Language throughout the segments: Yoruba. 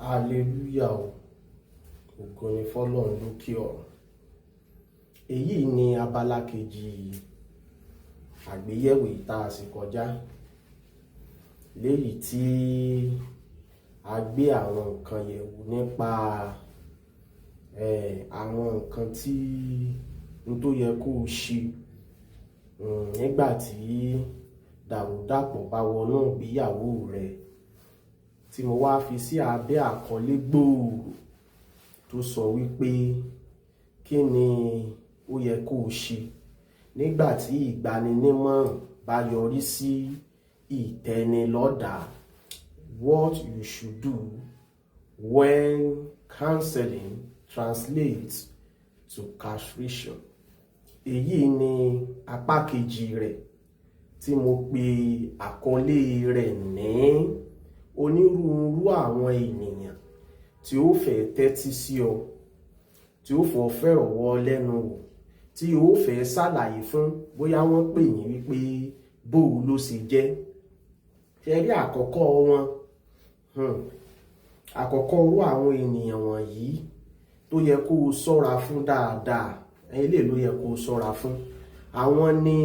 Hallelujah o. Ògo ni fọ́lọ́run lókè ọ̀run. Èyí ni abala kejì àgbéyẹ̀wò tá a sì kọjá, léyìí tí a gbé àwọn nǹkan yẹ̀wò nípa àwọn nǹkan tí n tó yẹ kó o ṣe nígbà tí dàrúdàpọ̀ bá wọnú ìgbéyàwó rẹ, tí mo wá fi sí abẹ́ àkọlé gbòòrò tó sọ wípé kí ni ó yẹ kó o ṣe nígbà tí ìgbaninímọ̀ràn bá yọrí sí ìtẹnilọ́dàá. What you should do when counseling translates to castration. Èyí ni apá kejì rẹ̀ tí mo pe àkọlé rẹ̀ ní onírúurú àwọn ènìyàn tí ó fẹ́ tẹ́tí sí ọ, tí ó fọ́ fẹ́rọ̀ wọ lẹ́nu wò, tí ó fẹ́ ṣàlàyé fún bóyá wọ́n pè yín wípé bóò ló ṣe jẹ́. Ṣe rí àkọ́kọ́ wọn, àkọ́kọ́ irú àwọn ènìyàn wọ̀nyí tó yẹ kó o ṣọ́ra fún dáadáa, eléyìí ló yẹ kó o ṣọ́ra fún. Àwọn ni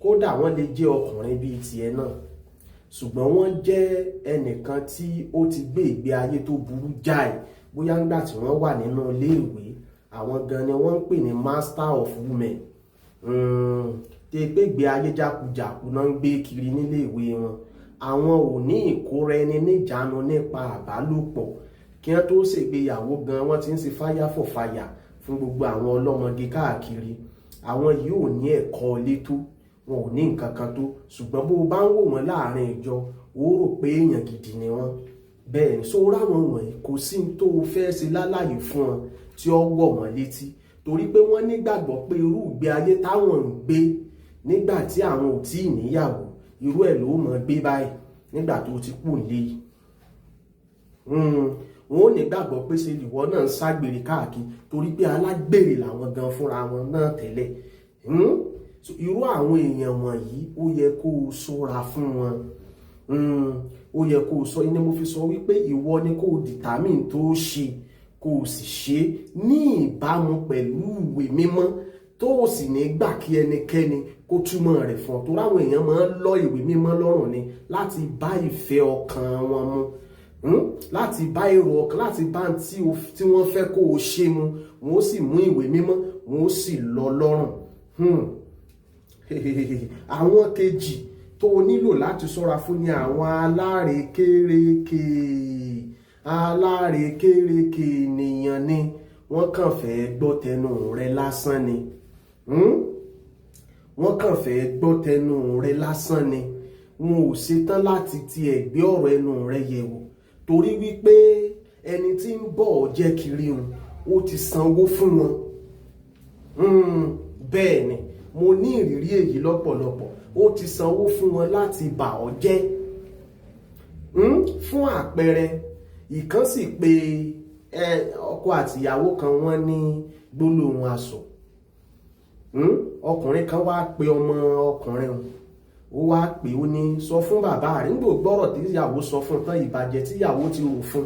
kódà wọ́n lè jẹ́ ọkùnrin bíi tiẹ̀ náà, ṣùgbọ́n wọ́n jẹ́ ẹnìkan tí ó ti gbé ìgbé ayé tó burú jáì. Bóyá ńgbà tí wọ́n wà nínú iléèwé, àwọn gan ni wọ́n ń pè ní master of women, tí pé ìgbé ayé jákujàku náà ń gbé kiri nílé ìwé wọn. Àwọn ò ní ìkóra ẹni níjàánu nípa àbálòpọ̀. Kí wọ́n tó ṣègbéyàwó gan, wọ́n ti ń ṣe fire for fire fún gbogbo àwọn ọlọ́mọge káàkiri. Àwọn yìí ò ní ẹ̀kọ́ ilé tó, wọn ò ní nǹkan kan tó, ṣùgbọ́n bó o bá ń wò wọ́n láàrin ìjọ, ó rò pé èèyàn gidi ni wọ́n. Bẹ́ẹ̀ ni sóra àwọn wọ̀nyí, kò sí ní tó o fẹ́ ṣe lálàyé fún wọn tí ó wọ̀ wọ́n létí, torí pé wọ́n nígbàgbọ́ pé irú ìgbé ayé táwọn ń gbé nígbà tí àwọn ò tí ì níyàwó, irú ẹ̀ ló mọ̀ gbé báyìí nígbà tó ti kú nílé yìí. Wọn ò nígbàgbọ́ pé ṣe ìwọ náà ń ságbèrè káàkiri, torí pé alágbèrè làwọn gan fúnra wọn náà tẹ́lẹ̀. Irú àwọn èèyàn wọ̀nyí, ó yẹ kó o ṣọ́ra fún wọn. Ó yẹ kó o sọ ní mo fi sọ wípé ìwọ ni kó o determine tó ṣe, kó o sì ṣe ní ìbámu pẹ̀lú ìwé mímọ́, tó o sì ní gbà kí ẹnikẹ́ni kó túmọ̀ rẹ̀ fún ọ, torí àwọn èèyàn máa ń lọ ìwé mímọ́ lọ́rùn ni láti bá ìfẹ́ ọkàn wọn mu, láti bá èrò ọkàn, láti bá tí wọ́n fẹ́ kó o ṣe mu. Wọ́n ó sì mú ìwé mímọ́, wọ́n ó sì lọ lọ́rùn. Àwọn kejì tó o nílò láti ṣọ́ra fún ni àwọn alárekérekè. Alárekérekè ènìyàn ni wọ́n kàn fẹ́ gbọ́ tẹnu rẹ lásán ni. Wọ́n kàn fẹ́ gbọ́ tẹnu rẹ lásán ni. Wọn ò ṣetán láti tiẹ̀ gbé ọ̀rọ̀ ẹnu rẹ yẹ̀wò, torí wípé ẹni tí ń bọ̀ ọ́ jẹ́ kiri òun, ó ti sanwó fún wọn. Bẹ́ẹ̀ ni, mo ní ìrírí èyí lọ́pọ̀lọpọ̀. Ó ti sanwó fún wọn láti bà ọ́ jẹ́. Fún àpẹẹrẹ, ìkan sì pé ọkọ àtìyàwó kan, wọ́n ní gbólóhùn asọ̀. Ọkùnrin kan wá pe ọmọ ọkùnrin, ó wá pè, ó ní sọ fún bàbá rẹ̀. Nígbò gbọ́rọ̀ tí ìyàwó sọ fún tán, ìbàjẹ́ tí ìyàwó ti rò fún,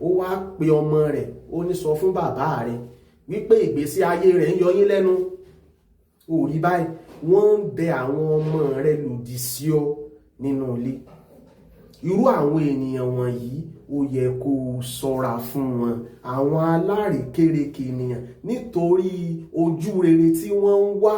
ó wá pe ọmọ rẹ̀, ó ní sọ fún bàbá rẹ̀ wípé ìgbésí ayé rẹ̀ ń yọ yín lẹ́nu. Ó rí báyìí, wọ́n ń dẹ àwọn ọmọ rẹ̀ lòdì sí ọ nínú ilé. Irú àwọn ènìyàn wọ̀nyí, ó yẹ kó o ṣọ́ra fún wọn, àwọn alárékérekè ènìyàn. Nítorí ojú rere tí wọ́n ń wá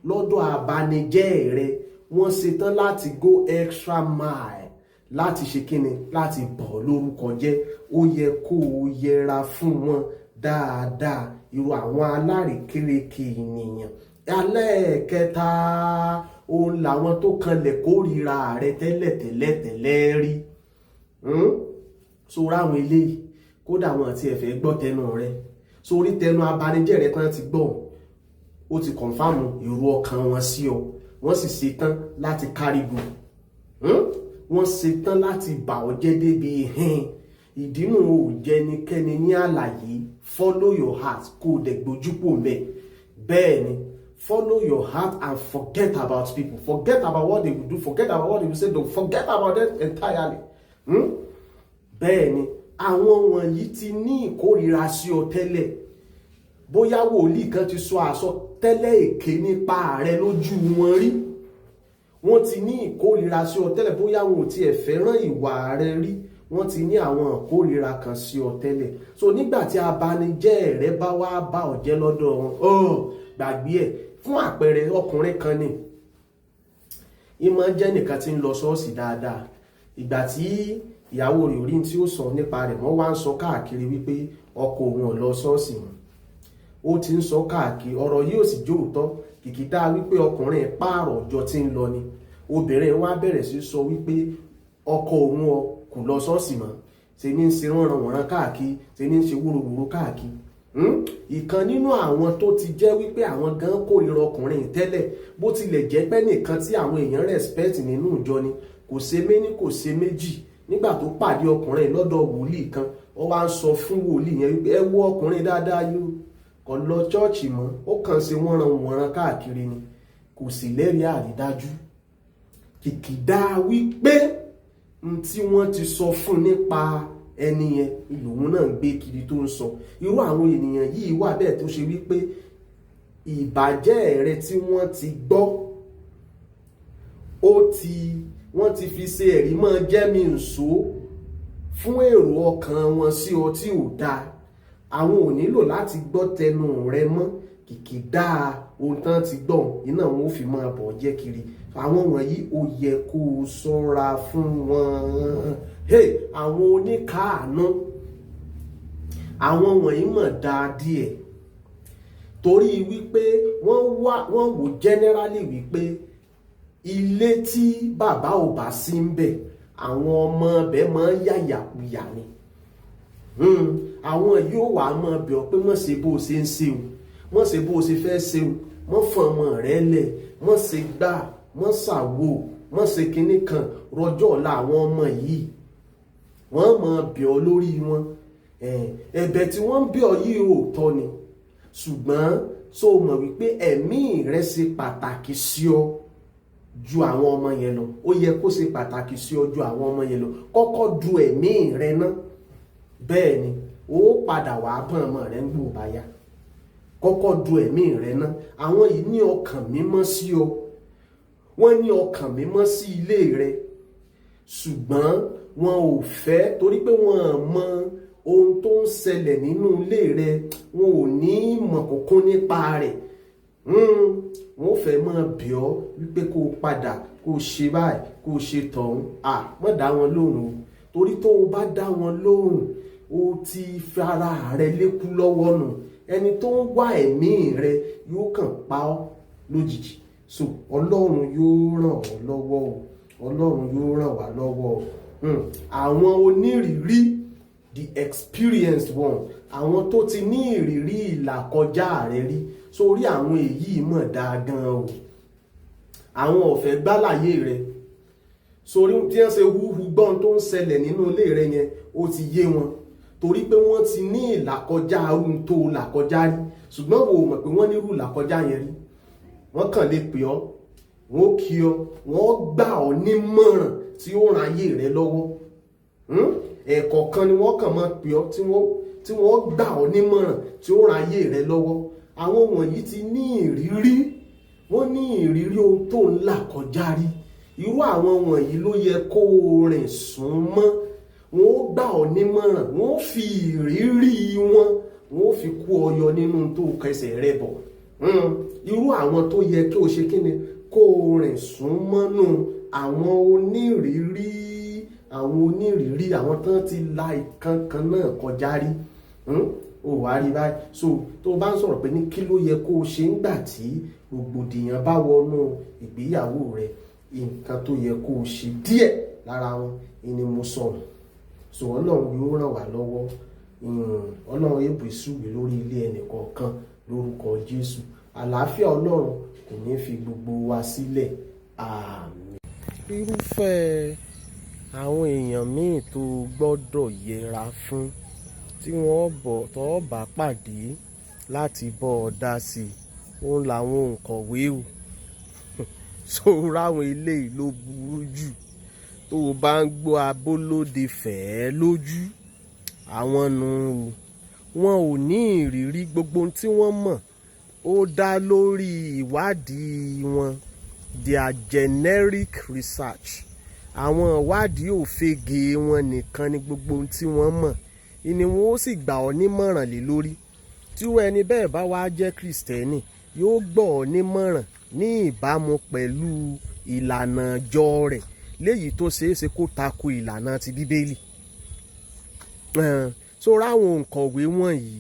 lọ́dọ̀ abanijẹ́ rẹ, wọ́n ṣetán láti go extra mile láti ṣe kíni, láti bọ̀ lórúkọ jẹ́. Ó yẹ kó o yẹra fún wọn dáadáa, irú àwọn alárékérekè ènìyàn. Ẹlẹ́ẹ̀kẹta, òun làwọn tó kanlẹ̀ kórìíra rẹ tẹ́lẹ̀tẹ́lẹ̀ tẹ́lẹ̀ rí. Sórí àwọn eléyìí, kódà wọn àti ẹ̀fẹ̀ gbọ́ tẹnu rẹ. Sórí tẹnu abanijẹ́ rẹ tán ti gbọ́, ó ti confirm èrò ọkàn wọn sí ọ. Wọ́n sì ṣetán láti kárígò, wọ́n ṣetán láti bà ọ́ jẹ́ débi hìn. Ìdínú ò jẹ́ ẹnikẹ́ni ní àlàyé. Follow your heart, kó o dẹ̀ gbójúpò mẹ́. Bẹ́ẹ̀ ni, follow your heart and forget about people. Forget about what they will do, forget about what they will say. Don't forget about them entirely. Bẹ́ẹ̀ ni, Àwọn wọ̀nyí ti ní ìkórìíra sí ọ tẹ́lẹ̀. Bóyá wòlíì kan ti sọ àsọtẹ́lẹ̀ èké nípa rẹ lójú wọn rí, wọ́n ti ní ìkórìíra sí ọ tẹ́lẹ̀. Bóyá wọn ò tiẹ̀ fẹ́ràn ìwà rẹ rí, wọ́n ti ní àwọn ìkórìíra kan sí ọ tẹ́lẹ̀. So nígbà tí abanijẹ́ rẹ bá wá bá ọ jẹ́ lọ́dọ̀ wọn, ọ gbàgbé ẹ̀. Fún àpẹẹrẹ, ọkùnrin kan ni ìmọ̀ jẹ́ nìkan tí ń lọ ṣọ́ọ̀ṣì dáadáa. Ìgbà tí ìyàwó rẹ̀ orí tí ó sọ nípa rẹ̀, wọ́n wá ń sọ káàkiri wípé ọkọ òun ò lọ ṣọ́ọ̀ṣì mọ́. Ó ti ń sọ káàkiri, ọ̀rọ̀ yìí ò sì jóòótọ́, kìkìdá wípé ọkùnrin pààrọ̀ ọjọ́ tí ń lọ ni. Obìnrin wa bẹ̀rẹ̀ sí sọ wípé ọkọ òun ọ kò lọ ṣọ́ọ̀ṣì mọ́, ṣe ní ń ṣe ránranwọ̀nran káàkiri, ṣe ní ń ṣe wúruwúru káàkiri. Ìkan nínú àwọn tó ti jẹ́ wípé àwọn gan kórìíra ọkùnrin tẹ́lẹ̀, bó tilẹ̀ jẹ́ pé nìkan tí àwọn èèyàn respect nínú ìjọ ni, kò ṣe méní kò ṣe méjì, nígbà tó pàdé ọkùnrin lọ́dọ̀ wòlíì kan, ó wá ń sọ fún wòlíì yẹn wípé ẹ wo ọkùnrin dáadáa yóò kò lọ chọ́ọ̀chì mọ́, ó kàn ṣe wọ́nranwọ̀nran káàkiri ni, kò sì lẹ́rìí àrídájú. Kìkìdá wípé n tí wọ́n ti sọ fún nípa ẹni yẹn lòun náà ń gbé kiri tó ń sọ. Irú àwọn ènìyàn yìí wà bẹ́ẹ̀ tó ṣe wípé ìbàjẹ́ rẹ tí wọ́n ti gbọ́, ó ti wọ́n ti fi ṣe ẹ̀rí mọ́ jẹ́mi ǹso fún èrò ọkàn wọn sí ọ tí ò dáa. Àwọn ò nílò láti gbọ́ tẹnu rẹ mọ́, kìkìdá ohun tán ti gbọ́ iná wọn ò fi máa bọ̀ jẹ́ kiri. Àwọn wọ̀nyí ó yẹ kó o ṣọ́ra fún wọn. Hey, àwọn oníkáàánú, àwọn wọ̀nyí mọ̀ dáa díẹ̀, torí wípé wọ́n wá wọ́n wò generally wípé ilé tí bàbá ò bá sí ń bẹ̀, àwọn ọmọ ọbẹ̀ máa ń yàyàkuyà ni. Àwọn yóò wá máa bẹ̀ ọ́ pé mọ̀ ṣe bó o ṣe ń ṣe o, mọ̀ ṣe bó o ṣe fẹ́ ṣe o, mọ̀ fún ọmọ rẹ lẹ̀, mọ̀ ṣe gbà, mọ̀ ṣàwò, mọ̀ ṣe kinní kan, rọjọ́ ọ̀la àwọn ọmọ yìí. Wọ́n máa bẹ̀ ọ́ lórí wọn. Ẹ̀bẹ̀ tí wọ́n ń bẹ̀ ọ́ yìí ò tọ́ ni, ṣùgbọ́n so mọ̀ wípé ẹ̀mí rẹ ṣe pàtàkì sí ọ ju àwọn ọmọ yẹn lọ. Ó yẹ kó ṣe pàtàkì sí ọ ju àwọn ọmọ yẹn lọ. Kọ́kọ́ du ẹ̀mí rẹ ná, bẹ́ẹ̀ ni ó padà wàá bọ́n ọmọ rẹ ń gbò báyà. Kọ́kọ́ du ẹ̀mí rẹ ná. Àwọn yìí ní ọkàn mímọ́ sí ọ, wọ́n ní ọkàn mímọ́ sí ilé rẹ, ṣùgbọ́n wọn ò fẹ́, torí pé wọn mọ ohun tó ń ṣẹlẹ̀ nínú ilé rẹ, wọn ò ní ìmọ̀ kókó nípa rẹ̀. Wọn ò fẹ́ máa bẹ̀ ọ́ wípé kó o padà, kó o ṣe báyìí, kó o ṣe tọ̀hún. À mọ̀ dá wọn lóhùn o, torí tó o bá dá wọn lóhùn, o ti fara rẹ lékú lọ́wọ́ nù. Ẹni tó ń wá ẹ̀mí rẹ yóò kàn pa ọ́ lójijì. So Ọlọ́run yóò ràn ọ́ lọ́wọ́ o, Ọlọ́run yóò ràn wá lọ́wọ́ o. Àwọn onírìírí, the experienced one, àwọn tó ti ní ìrírí ìlàkọjá rẹ rí, sórí àwọn èyí mọ̀ dáa gan o. Àwọn ọ̀fẹ́ gbálàyé rẹ sórí tí wọ́n ṣe húhu gbọ́n tó ń ṣẹlẹ̀ nínú ilé rẹ yẹn, ó ti yé wọn, torí pé wọ́n ti ní ìlàkọjá ohun tó làkọjá rí. Ṣùgbọ́n wò mọ̀ pé wọ́n nírú ìlàkọjá yẹn rí. Wọ́n kàn lè pè ọ́, wọ́n kí ọ, wọ́n gbà ọ́ nímọ̀ràn tí ó ran ayé rẹ lọ́wọ́. Ẹ̀ẹ̀kọ̀ọ̀kan ni wọ́n kàn máa pè ọ́ tí wọ́n gbà ọ́ nímọ̀ràn tí ó ran ayé rẹ lọ́wọ́. Àwọn wọ̀nyí ti ní ìrírí, wọ́n ní ìrírí ohun tó ń là kọjá rí. Irú àwọn wọ̀nyí ló yẹ kó o rìn sún mọ́. Wọ́n ó gbà ọ́ nímọ̀ràn, wọ́n ó fi ìrírí wọn, wọ́n ó fi kó ọ yọ nínú tó kẹsẹ̀ rẹ bọ̀. Irú àwọn tó yẹ kí o ṣe kí ni kó o rìn sún mọ́nú, àwọn onírìírí, àwọn onírìírí, àwọn tán ti la ìkan kan náà kọjá rí. Ó wàá rí báyìí. So tó o bá ń sọ̀rọ̀ pé ní kí ló yẹ kó o ṣe ńgbà tí rògbòdìyàn bá wọnú ìgbéyàwó rẹ, nǹkan tó yẹ kó o ṣe díẹ̀ lára wọn ni mo sọ̀rọ̀. So Ọlọ́run yóò ràn wá lọ́wọ́. Ọlọ́run yóò bù ìṣúgbì lórí ilé ẹnì kọ̀ọ̀kan lórúkọ Jésù. Àlàáfíà Ọlọ́run kò ní fi gbogbo wa sílẹ̀. Àmín. Irúfẹ́ àwọn èèyàn míì tó gbọ́dọ̀ yẹra fún tí wọ́n bọ̀ tọ́ bá pàdé láti bọ́ ọ dá sí i, òun làwọn òǹkọ̀wé o. So ráwọn eléyìí ló burú jù. Tó o bá ń gbọ́ abólóde fẹ̀ẹ́ lójú, Àwọn nu o, wọn ò ní ìrírí. Gbogbo ohun tí wọ́n mọ̀, ó dá lórí ìwádìí wọn, their generic research. Àwọn ìwádìí òfegè wọn nìkan ni gbogbo ohun tí wọ́n mọ̀ ni wọ́n ó sì gbà ọ́ nímọ̀ràn lé lórí. Tí ẹni bẹ́ẹ̀ bá wá jẹ́ Kristẹni, yóò gbọ́ ọ nímọ̀ràn ní ìbámu pẹ̀lú ìlànà ìjọ rẹ̀, léyìí tó ṣeé ṣe kó tako ìlànà ti Bíbélì. So ráwọn òǹkọ̀wé wọ̀nyí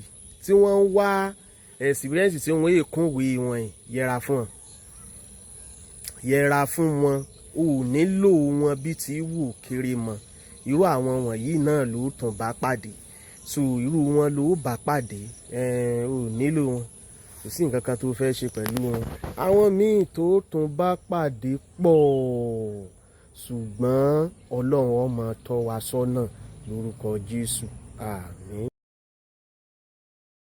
tí wọ́n ń wá experience tí wọ́n èkúnwé wọn yìí, yẹra fún wọn, yẹra fún wọn. Ò nílò wọn bí ti wù kéré mọ́. Irú àwọn wọ̀nyí náà ló tún bá pàdé. So irú wọn ló bá pàdé, ò nílò wọn, kò sí nǹkan kan tó fẹ́ ṣe pẹ̀lú wọn. Àwọn míì tó tún bá pàdé pọ̀, ṣùgbọ́n Ọlọ́run ó máa tọ́ wa sọ́nà lórúkọ Jésù. Àmín.